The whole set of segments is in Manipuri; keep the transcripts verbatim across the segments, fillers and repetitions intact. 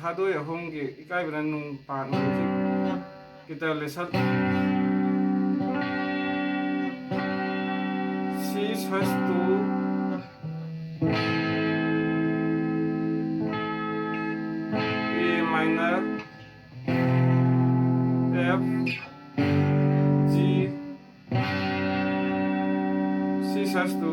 ꯊꯥꯗꯣꯏ ꯑꯍꯨꯝꯒꯤ ꯏꯀꯥꯏꯕꯅ ꯅꯨꯡ ꯄꯥꯟ ꯍꯧꯖꯤꯛ guitar lesson. C sus to A minor, F, G, C sus to.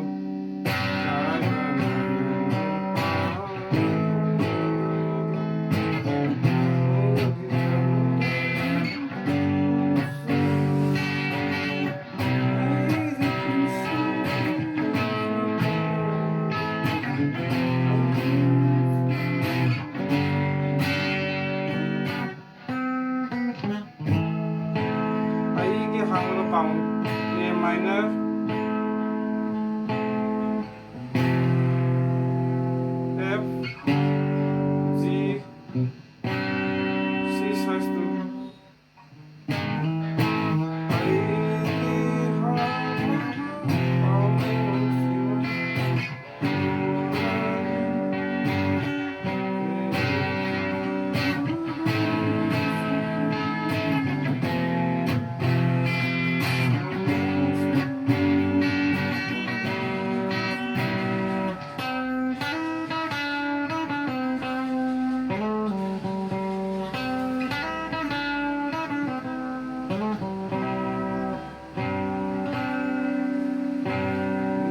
ꯑꯩꯒꯤ ꯍꯥꯡꯂꯕ ꯄꯥꯎ A minor, F, G, C sus to.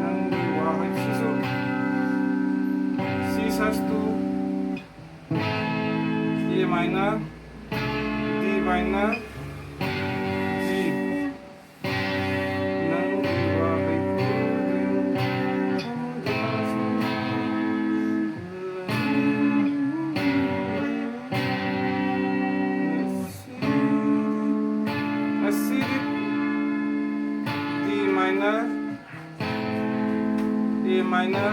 ꯅꯪꯒꯤ ꯋꯥꯍꯩꯁꯤꯁꯨ C sus to A minor, D minor, G. ꯅꯪꯒꯤ ꯋꯥꯍꯩ ꯉꯁꯤꯗꯤ D minor, A minor,